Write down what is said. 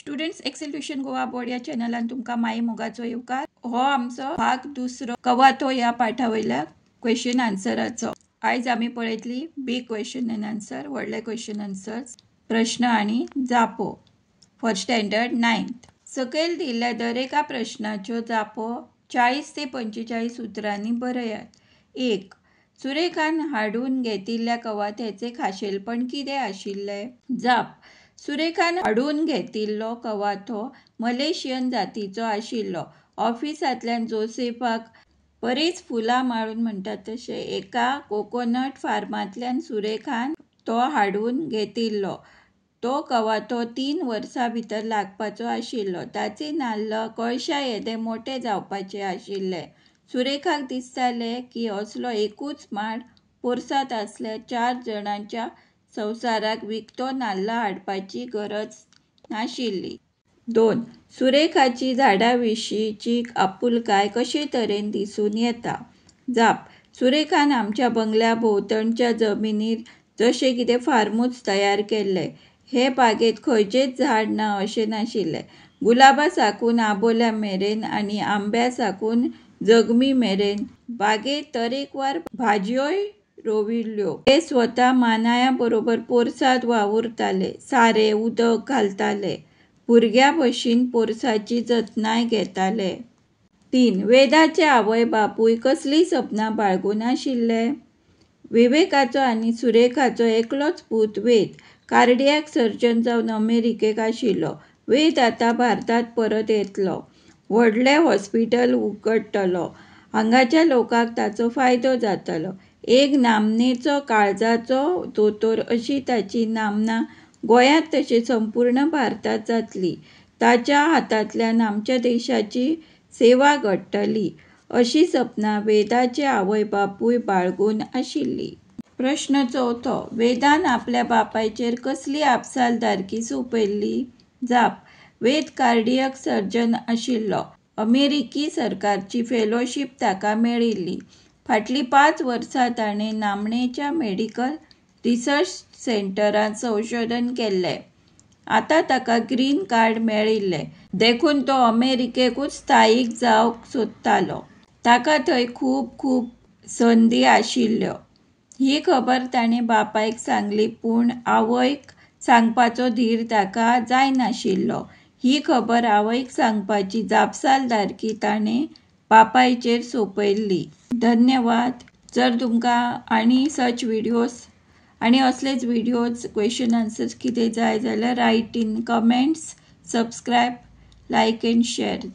Students Excel tuition Goa board ह्या चॅनलान तुमकां माई मोगाचो येवकार. हो आमचो भाग दुसरो कवाथो ह्या पाठा वयल्या क्वेश्चन आन्सराचो. आयज आमी पळयतली बिग क्वेश्चन एंड आन्सर, व्हडले क्वेश्चन आन्सर्स, प्रश्न आनी जापो फॉर स्टँडर्ड 9th. सकयल दिल्ल्या दरेका प्रश्नाच्यो जापो 40 ते 45 उतरांनी बरयात. 1. सुरेखान हाडून घेतिल्ल्या कवाथ्याचें खाशेलपण कितें आशिल्लें? जाप. सुरेखान हाडून घेतिल्लो कवाथो मलेशियन जातीचो आशिल्लो. ऑफिसांतल्यान जोसेफाक बरींच फुलां माळून म्हणटात तशें एका कोकोनट फार्मांतल्यान सुरेखान तो हाडून घेतिल्लो. तो कवाथो 3 वर्सां भितर लागपाचो आशिल्लो. ताचे नाल्ल कळशा येदे मोटे जावपाचे आशिल्ले. सुरेखाक दिसतालें की असलो एकूच माड पोरसांत आसल्यार 4 जाणांच्या संवसाराक विकतो नाल्ल हाडपाची गरज नाशिल्ली. 2. सुरेखाची झाडांविशींची आपुलकाय कशे तरेन दिसून येता? जाप. सुरेखान आमच्या बंगल्या भोंवतणच्या जमनीर जशें कितें फार्मूच तयार केल्लें. हे बागेंत खंयचेंच झाड ना अशें नाशिल्लें. गुलाबा साकून आबोल्या मेरेन आनी आंब्या साकून जगमी मेरेन बागेंत तरेकवार भाजयोय रोविल्ल्यो. ते स्वता मानाया बरोबर पोरसांत वावुरताले, सारें उदक घालताले, भुरग्यां भशेन पोरसाची जतनाय घेताले. 3. वेदाचे आवय बापूय कसलीं सपनां बाळगून आशिल्ले? विवेकाचो आनी सुरेखाचो एकलोच पूत वेद कार्डियाक सर्जन जावन अमेरिकेक आशिल्लो. वेद आतां भारतांत परत येतलो. व्हडलें हॉस्पिटल उगडटलो. हांगाच्या लोकांक ताचो फायदो जातलो. एक नामनेचो काळजाचो दोतोर अशी ताची नामना गोंयांत तशें संपूर्ण भारतांत जातली. ताच्या हातांतल्यान आमच्या देशाची सेवा घडटली अशी सपनां वेदाचे आवय बापूय बाळगून आशिल्ली. प्रश्न 4. वेदान आपल्या बापायचेर कसली आपसालदारकी सोंपयल्ली? जाप. वेद कार्डियक सर्जन आशिल्लो. अमेरिकी सरकारची फेलोशीप ताका मेळिल्ली. फाटलीं 5 वर्सां ताणें नामनेच्या मेडिकल रिसर्च सेंटरांत संशोधन केल्लें. आतां ताका ग्रीन कार्ड मेळिल्लें देखून तो अमेरिकेकूच स्थायीक जावंक सोदतालो. ताका थंय खूब खूब संदी आशिल्ल्यो. ही खबर ताणें बापायक सांगली पूण आवयक सांगपाचो धीर ताका जायनाशिल्लो. ही खबर आवयक सांगपाची जापसालदारकी ताणें बापायचेर सोंपयल्ली. धन्यवाद. जर तुमकां आनी सच व्हिडियोज आनी असलेच व्हिडियोज क्वेश्चन आन्सर्स कितें जाय जाल्यार write in comments, subscribe, like and share.